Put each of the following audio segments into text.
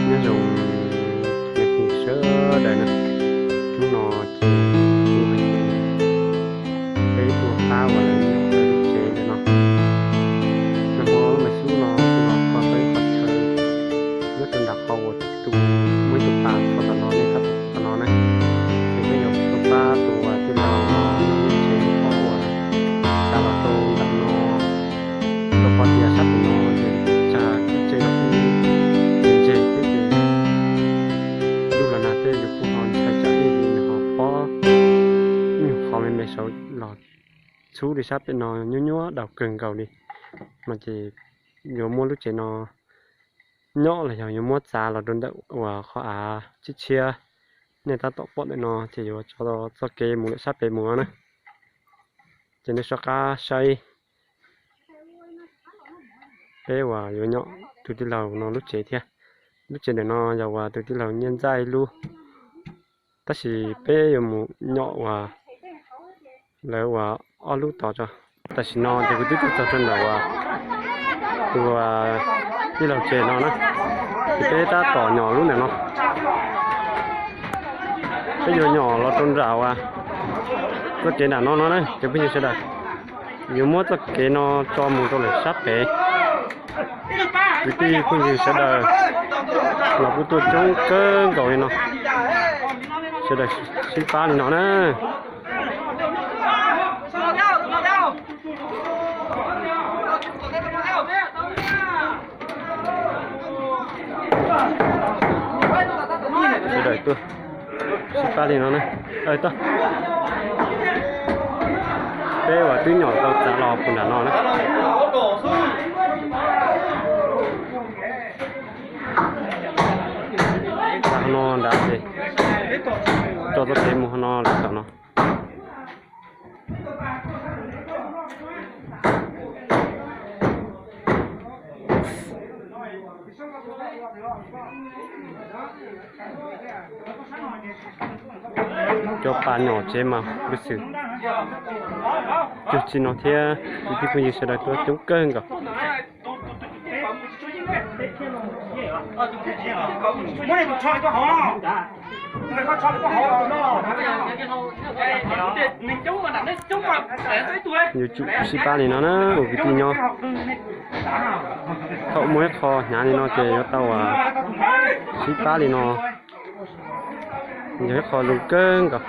Nyob zoo nej sawv daws na, hnub no ces kuv peb tuaj pab uas lawv nyom lawv lub tsev ntawm no. Nag hmo lub me xub no kuv los kho tau ib qhov chaw nyob rau nram qhov uas tus muaj ib tug pas txog tom no nej pab tom no na, ces peb yuav tuaj pab tus uas tij laug no lub tsev qhov uas xa los rau nram no, rau qhov tias sab pem no ces tsag txoj kev los kuj ntseg thiab ces lub los nag tej yus kuj ho ntshai tsam ib ntsis nws ho pob ib nyuag qhov me me saud los txhub li sab pem no nyuaj nyuaj daus kawg nkaus li. No ces yuav muab lub tsev no nyob los yog yuav muab txav los rau ntawm uas qhov av tshiab tshiab nej tab tom pom ntawm no ces yuav tso txoj kev mus lawm sab pem mus na. Ces nej soj qab saib peb uas yuav nyom tus tij laug no lub tsev thiab. Lub tsev ntawm no yog uas tus tij laug Nyiaj Ntxaij lub, tab sis peb yuav mus nyom uas lawv uas ob lub tod tso. Tam sim no ces kuv twb tuaj txog rau nram uas tus tij laug tsev no na, ces peb tab tom nyom lub ntawm no. Peb yuav nyom los rau nram uas txoj kev nram no no na cov phooj ywg sawv daws. Yuav muab txoj kev no tso mus rau lawm sab pem. Kwv tij phooj ywg sawv daws los kuj tuaj coob kawg nkaus li no, sawv daws sib pab li no na. Sawv daws tuaj sib pab li no na. Peb uas twb nyom tau txav los puag nram no na. Txav no nrad ces tso txoj kev mus no lawm tom no. Cov pas nyom tsev mas lub xwm cuag tsi no thiab, kwv tij phooj ywg sawv daws tuaj coob kawg nkaus. Yuav tsum sib pab li no na ua kwv tij nyob. Thaum muaj ib qho hnyav li no ces yuav tau sib pab li no. Yog ib qho zoo kawg nkaus.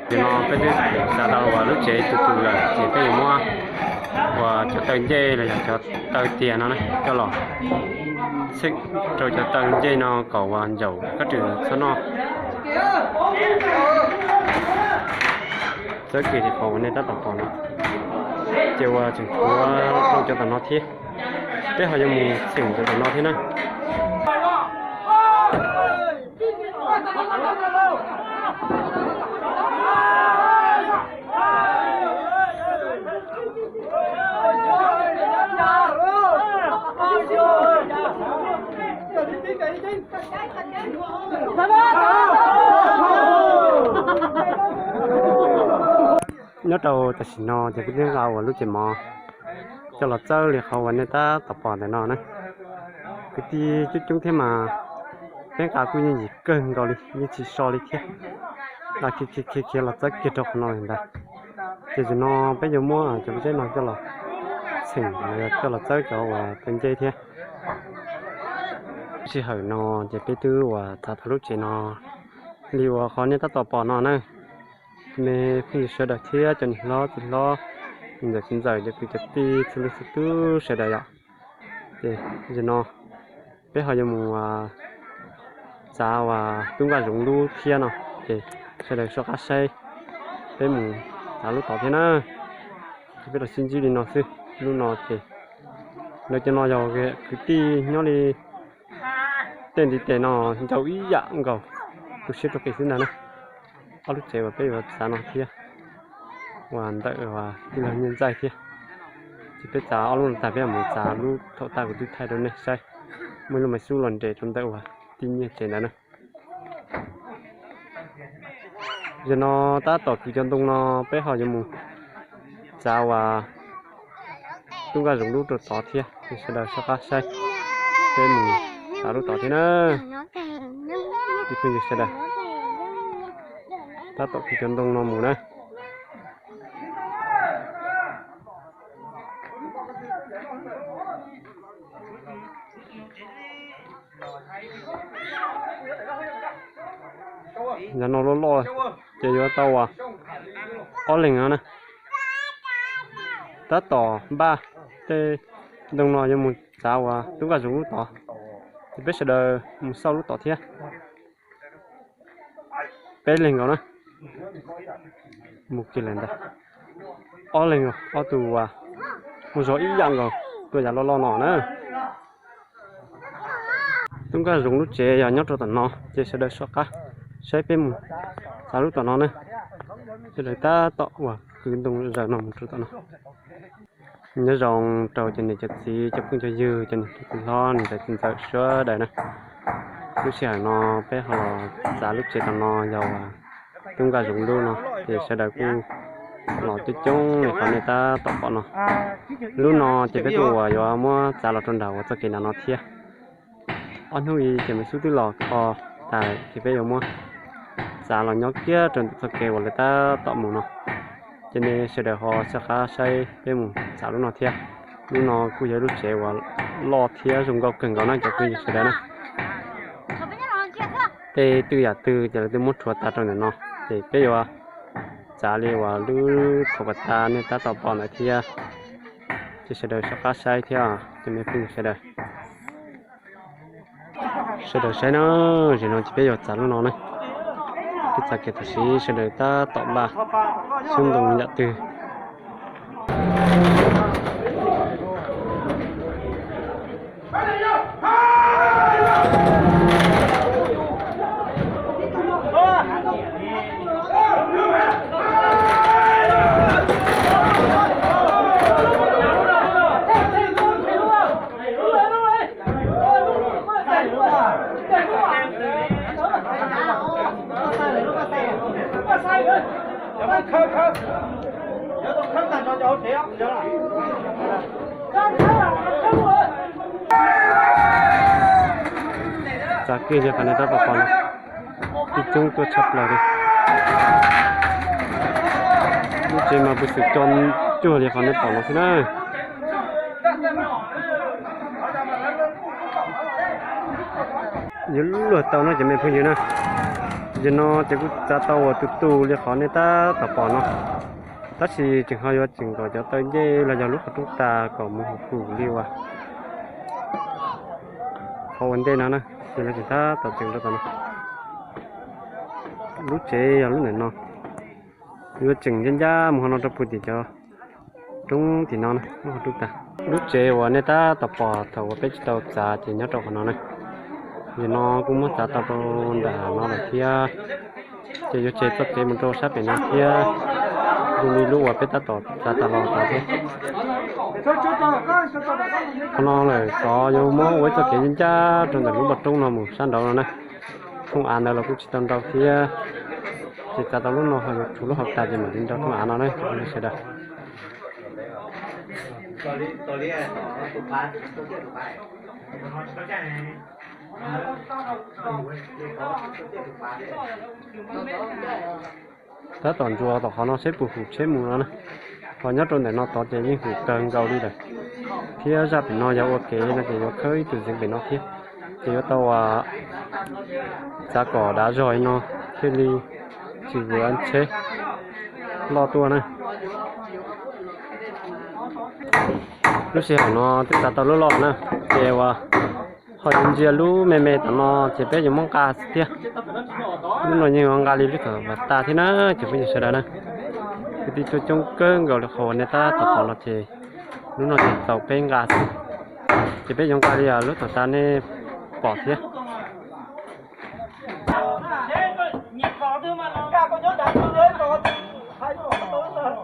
Ces no peb twb xav tau uas lub tsev tus tus lawm ces peb yuav muab uas cov taw ncej los yog cov taw tiag no coj los txheem rau cov taw ncej no kom uas ntsaum kab rwg txhob noj. Txawb kiag li qhov uas nej tab tom pom no, ces uas tseem tshuav rau cov tom no thiab. Peb ho yuav mus txheem cov tom no thiab na. Nyob rau tam sim no ces kuv twb nqa uas lub tsev mov coj los txawb li qhov uas nej tab tom pom ntawm no na. Kwv tij coob coob thiab mas peb nqa kuj yeej yim kawg nkaus li, yeej tsis so li thiab. Nqa khiav khiav khiav khiav los txawb kiag rau qhov no li ntawd. Ces zaum no peb yuav muab cov pob zeb no coj los txheem, coj los txawb cov uas taw ncej thiab. Sij hawm no ces peb twb uas txav tau lub tsev no li uas qhov nej tab tom pom no na. Me phooj ywg sawv daws thiab cov niam hlob txiv hlob, ntxawm txiv ntxawm, cov kwv cov tij txhua leej txhua tus sawv daws yom. Ces zaum no peb ho yuav mus txav uas tub Nkaj Zoov lub thiab no, ces sawv daws soj qab saib peb mus txav lub tod thiab na. Ces peb los sib ntsib li no xwb, lub no ces lawv cov no yog kwv tij nyob li tej ntiv tes no ncau ib yam nkaus, tu siab rau qis xwb ntag na. Ob lub tsev uas peb yuav txav no thiab. uas ntawm uas tij laug Nyiaj Ntxaij thiab. Ces peb txav ob lub no tag peb mus txav lub thaum tag kuv twb thaij rau nej saib, muaj ib lub me xub los nres rau ntawm uas tij Nyiaj tsev ntawd na. Yog no tab tom kwv cov ntoo no peb ho yuav mus txav uas tub Nkaj Zoov lub rau tod thiab, sawv daws soj qab saib peb mus txav lub tod thiab na. Ib phooj ywg sawv daws, tab tom kwv cov ntoo no mus na. Yog no loj loj ces yuav tau uas ob leeg no na. Tab tom npaj tej ntoo no yuav mus txav uas tub Nkaj Zoov lub tod, ces peb sawv daws mus xauj lub tod thiab. Peb leeg nkaus na, mus kiag lawm ntag. Ob leeg, ob tug uas muaj zog ib yam nkaus, tuaj yam loj loj no na. Tub Nkaj Zoov lub tsev yog nyob rau tom no, ces sawv daws soj qab saib peb mus txav lub tom no na. Sawv daws tab tom uas kwv ntoo zaws no mus rau tom no. Nyob zoo rau cov niam cov txiv, cov phooj cov ywg, cov niam cov txiv hlob, niam tais txiv ntxawm sawv daws na. Lub sij hawm no peb ho los txav lub tsev tom no yog uas tub Nkaj Zoov lub no, ces sawv daws kuj los coob coob li qhov nej tab tom pom no. Lub no ces peb kuj uas yuav muab txav los rau nram uas txoj kev nram no thiab. Ob hnub ib ces me xub twb los kho tas ces peb yuav muab txav los nyob kiag rau ntawm txoj kev uas lawv tab tom mus no. Ces nej sawv daws ho soj qab saib peb mus txav lub no thiab. Lub no kuj yog ib lub tsev uas loj thiab zoo nkauj kawg nkaus na cov phooj ywg sawv daws na. Tej twj yam twg ces lawv twb muab rhuav tas rau ntawm no, ces peb yuav txav li uas lub rhuav pas tas nej tab tom pom ntawd thiab. Ces sawv daws soj qab saib thiab, cov me phooj ywg sawv daws. Sawv daws saib na, zaum no ces peb yuav txav lub no na. Peb txav kiag tam sim sawv daws tab tom npaj xub ntoo yam twg. Txav kiag li qhov nej tab tom pom no, ib coob tuaj tshaj plaws li. Lub tsev mas puv xwm co cuag li qhov nej pom no xwb na. Yuav luag tau no cov me phooj ywg na. Yog no ces kuj txav tau uas tus tus li qhov nej tab tom pom no, tab sis tseem ho yuav tseem kom cov taw ncej los yog lub qhov rooj tas kom mus hauv pum li uas qhov ua ntej no na, ces lawv tseem tab tom tseem rau tom no. Lub tsev yog lub ntawm no, yuav tseem ncaj ncaj mus qhov no rau puag tim cov roob tim no na, lub qhov rooj tas. Lub tsev uas nej tab tom pom thaum uas peb tsis tau txav ces nyob rau qhov no na. Yog no kuj muab txav tau rau nram no lawm thiab, ces yuav tseg txoj kev mus rau sab pem no thiab, zoo li lub uas peb tab tom txav tas los tod thiab. Qhov no lawm tod yuav muab ua ib txoj kev ncaj ncaj rau ntawm lub npoo roob no mus sab nraud no na. Thooj av ntawd los kuj tsis tau nrau thiab, ces txav tau lub no ho yuav tshuav lub hauv tas ces mam li nrau thooj av no na cov phooj ywg sawv daws. Tab tom ntsuas tom qhov no seb puas hum tsheb mus no na. Ho nyob rau ntawm no tod ces yeej hum kawg nkaus li lawm, thiab zaj pem no yog ua kev no ces yuav khawb ib tug zeev pem no thiab, ces yuav tau txav kom dav zog li no thiaj li tsis vwm tsheb loj tuaj na. Lub sij hawm no twb txav tau lub loj na, ces uas ho yuav ntsia lub me me tom no ces peb yuav muab nqa xwb thiab. Lub no yeej yuav nqa li lub thaum tas thiab na cov phooj ywg sawv daws na. Kwv tij tuaj coob kawg nkaus li qhov uas nej tab tom pom no ces lub no ces txaus peb nqa xwb, ces peb yuav nqa li lub thaum tas nej pom thiab. Nqa koj nyob nrad, nyob nrad, nqa koj nyob nrad, nqa koj nyob nrad.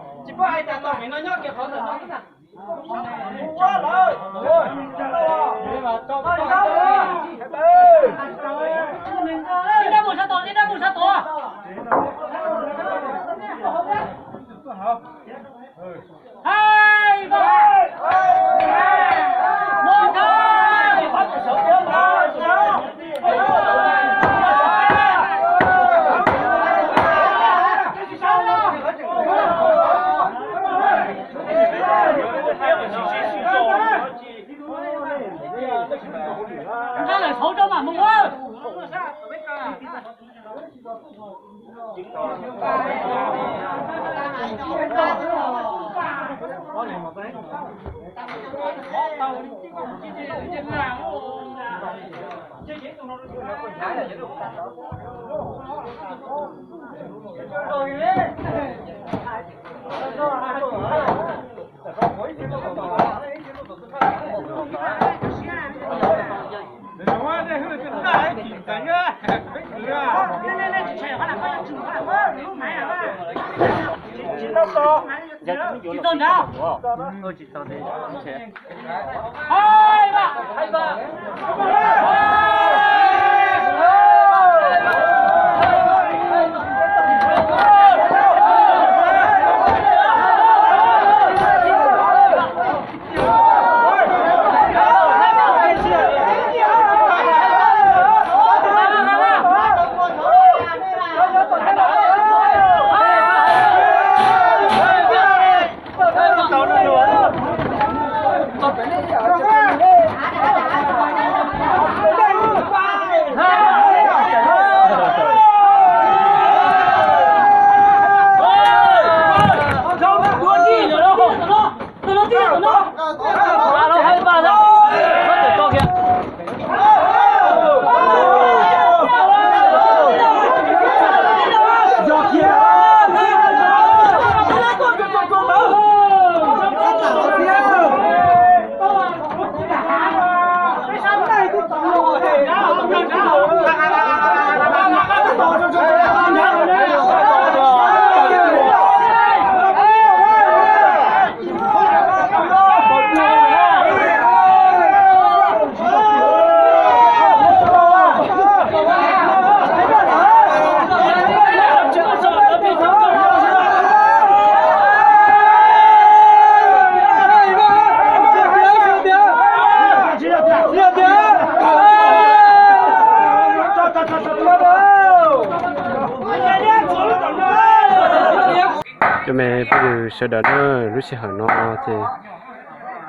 Cov me phooj ywg sawv daws na, lub sij hawm no ces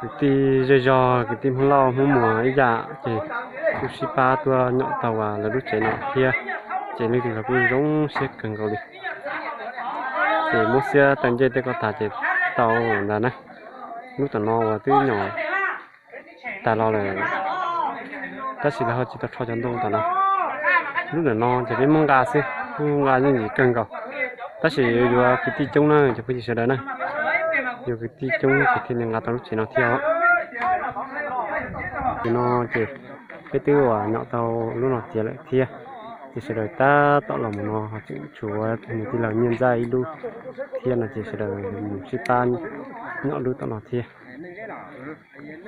kwv tij zej zog, kwv tij Hmoob Lauj Hmoob Muas ib yam ces kuj sib pab tuaj nyom tau lawv lub tsev no thiab. Ces leej twg los kuj zoo siab kawg nkaus li. Ces muab xiab taw ncej tej ko tas ces tau ntawd na. Lub tom no uas twb nyom tas los lawm, tab sis lawv ho tsis tau rho cov ntoo tom no. Lub ntawm no ces peb muab nqa xwb, muab nqa yeej yim kawg nkaus, tab sis yuav kwv tij coob na cov phooj ywg sawv daws na, yuav kwv tij coob ces thiaj li nqa tau lub tsev no thiab os. Ces no ces peb twb uas nyom tau lub no tiav lawm thiab, ces sawv daws tab tom los mus no ho tseem tshuav nws tij laug Nyiaj Ntxaij ib lub thiab no ces sawv daws mus sib pab nyom lub tom no thiab.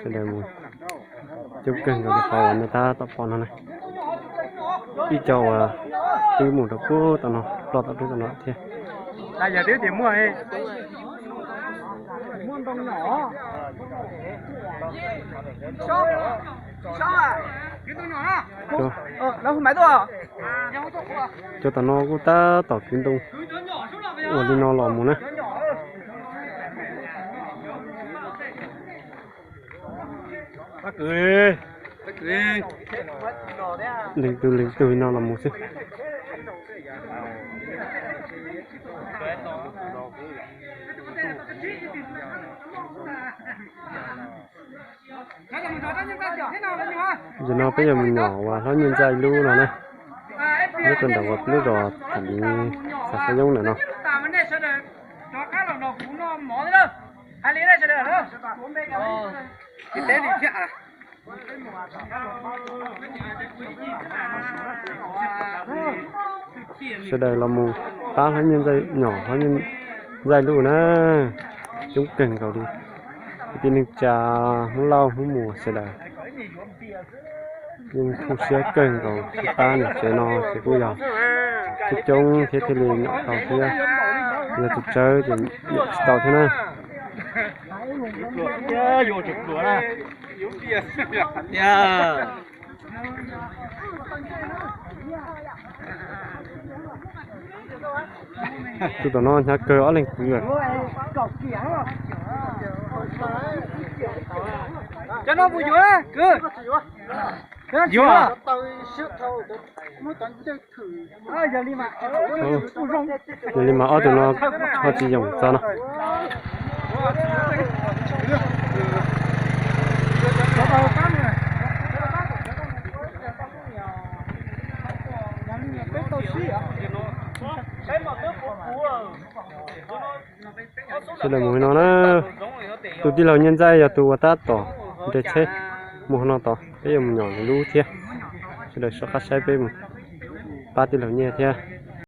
Sawv daws mus coob kawg nkaus li qhov uas nej tab tom pom no na. Ib co uas twb mus rau puag tom no, ploj tom roob tom no thiab. Cov tom no kuj tab tom kwv ntoo uas li no los mus na. Leej twg leej twg li no los mus xwb. Yog no peb yuav mus nyom uas hlob Nyiaj Ntxaij lub no na, nyob rau ntawm uas lub zos Tham Miv, xav Xav Yoob ntawm no. Sawv daws los mus pab hlob Nyiaj Ntxaij, nyom hlob Nyiaj Ntxaij lub na. Coob kawg nkaus li, kwv tij neej tsa, Hmoob Lauj Hmoob Muas sawv daws yeej thuj siab kawg nkaus thiab. Pab niam tsev no ces kuj yog coob coob thiab thiaj li nyom tau thiab. Yog tsis tsawg ces nyom tsis tau thiab na. Tus tom no hnyav kawg ob leeg kwv. Cov no puas yuav kwv? Yuav. Yog li mas ob tug no ho tsis yoom txog no. Sawv daws mus no na, tus tij laug Nyiaj Ntxaij yog tus uas tab tom nres tsheb mus no tod, peb yuav mus nyom lub thiab. Sawv daws soj qab saib peb mus pab tij laug Nyiaj thiab.